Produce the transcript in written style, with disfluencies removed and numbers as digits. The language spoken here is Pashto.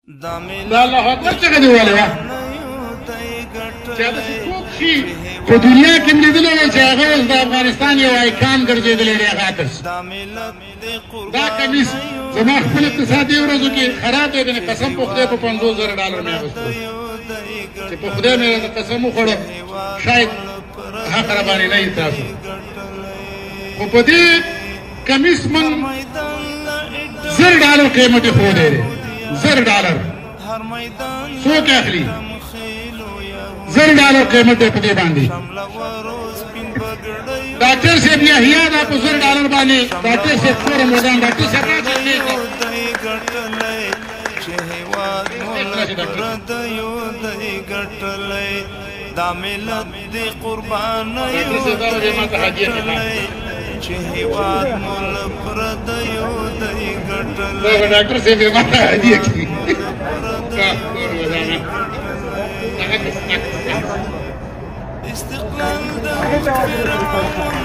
دا الله اکبر څنګه دی ویلی وه چې داسې څوک شي په دنیا کې مې لیدلی دی چې هغه اوس د افغانستان یو آیکان ګرځېدلی دی. هغه عکس دا کمیس زما خپل اقتصادي ورځو کې خراب دی، کنه قسم په خدای په 50,000 ډالر مې اخیستو، چې په خدای مې راته قسم وخوړه، شاید حق را باندې نه یي تاسو. خو په دې کمیس من 1000 ډالر قیمت یې ښودی دی. 1000 ډالر څوک اخلي؟ 1000 ډالر قیمت دی په دې باندې. ډاکټر صاحب یحیی دا په 1000 ډالر باندې، ډاکټر صاحب کورم ودان، ډاکټر صاحب راشي. چې هیواد پردیو دی ګټلی، دا ملت دی قربان یو دی ګټلی، چې هیواد مو له پردیو دی ګټلی. ډاکټر صاحب ما ته هدیه کړي. استقلال د فرعون.